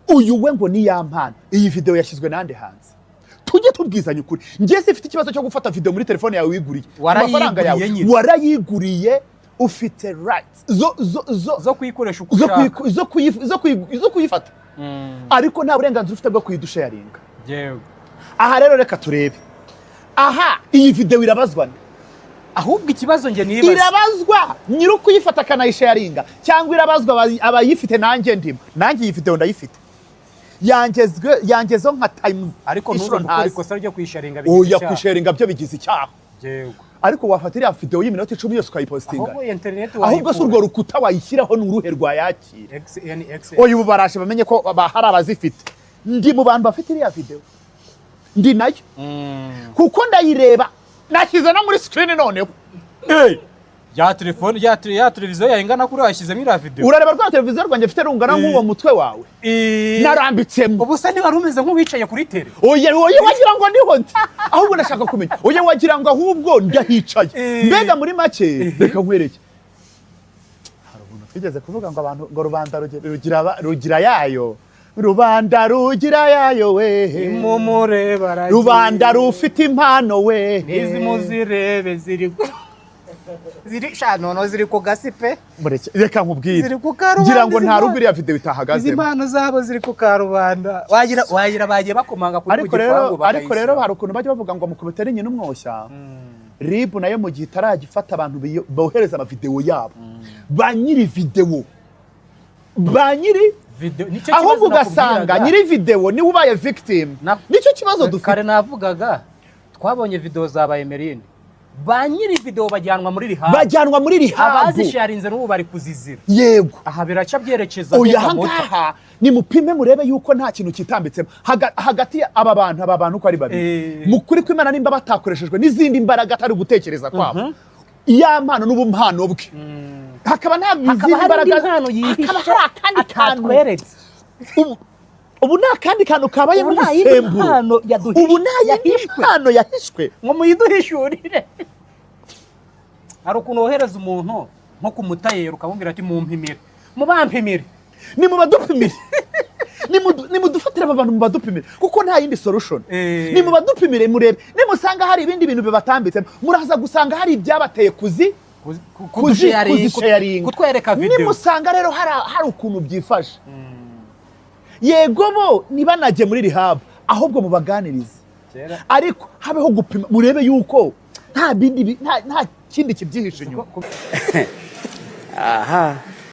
Uyu we ngo ni Yampano. Iyi video yashyizwe nande hanze? Tujye tubwizanya ukuri. Njye sifite ikibazo cyo gufata video muri telefone yawe wiguriye ku mafaranga yawe. Warayiguriye nyine. Warayiguriye, ufite rights zo zo kuyikoresha uko zo ushaka. Zo kuyifata, ariko nta burenganzira ufite bwo kuyidusharinga. Aha rero reka turebe aha, iyi video irabazwa nde? Ahubwo ikibazo njye nibaza, Irabazwa nyiri ukuyifata akanayisharinga, cyangwa irabazwa abayifite? Nanjye ndimo, nanjye iyi video ndayifite, yangezwe, yangezeho nka times ariko inshuro ntuze gukora ntazi. ikosa ryo kuyisharinga, bigize Oya, icyaha. kwisharinga byo bigize icyaha. Ariko wafata iriya video y'iminota 10 yose ukayipostinga? Ahubwo internet Ahubwo si urwo rukuta wayishyiraho ni uruhe rwayakira? XNX. Oya, ubu baraje bamenye ko hari abazifite. Ndi mu bantu bafite iriya video, ndi nayo kuko ndayireba, nashyize no muri screen noneho. Ya telefone ya televiziyo yawe ingana kuri washyizemo iriya video? Urareba rwa televiziyo rwanjye mfite rungana nk'uwo mutwe wawe, narambitsemo. Ubu se ntiwari umeze nk'uwicaye kuri tele? Oya oya, wagira ngo niho ndi. Ahubwo ndashaka kumenya, oya, wagira ngo ahubwo ndahicaye. Mbega muri make, reka nkwereke, hari umuntu twigeze kuvuga ngo abantu ngo rubanda rugira yayo, rubanda rugira yayo we. Imumure baragiye. Rubanda rufite impano we. N'izi muzirebe ziri sha, noneho ziri ku gasi pe. Mureke, reka nkubwire. Ziri ku karubanda. Ngira ngo izi nta mpano. rugo iriya video Izi itahagazemo. mpano zabo ziri ku karubanda, wagira bagiye bakomanga kuri Ariko ku rero gipangu ariko rero bakayishyira. hari ukuntu bajya bavuga ngo mukubita ari nyina umwoshya. RIB nayo mu gihe itarajya ifata abantu bohereza amavidewo yabo, ba nyiri videwo, ba nyiri Video nicyo ahubwo kibazo ugasanga nakubwiraga. nyiri videwo niwe ubaye victim. Nicyo kibazo dufite. Kare navugaga, twabonye video za ba Emeline, ba nyiri video bajyanwa muri rehab. Bajyanwa muri rehab. Abazisharinze n'ubu bari kuzizira. Aha biraca byerekeza Oya, Teka aha Moto. ngaha nimupime murebe yuko nta kintu kitambitsemo hagati aba bantu uko ari babiri. Mu kuri kw'Imana, nimba batakoreshejwe n'izindi mbaraga atari ugutekereza kwabo, Yampano n'ubumpano bwe, hakaba nta Hakaba zindi hari indi mbaraga, mpano yihishe hakaba hari akandi kantu. Atatweretse. Ubu ni akandi kantu kabaye Ubu nta yindi nk'umusemburo. mpano yaduhishwe. Ubu nta yindi Yahishwe. mpano yahishwe. Ngo muyiduhishurire. Hari ukuntu wohereza umuntu nko ku mutayeri, ukamubwira ati: "Mumpimire, mubampimire." Ni mu badupimire, nimudufatire aba bantu mubadupimire, kuko nta yindi solution. Ni mubadupimire murebe, nimusanga hari ibindi bintu bibatambitsemo, muraza gusanga hari ibyabateye kuzisharinga, kutwereka video. Nimusanga rero hari ukuntu byifashe, yego, bo ntibanajye muri rehab, ahubwo mubaganirize. Kera Ariko habeho gupima murebe yuko nta bindi nta kindi kibyihishe inyuma. Aha.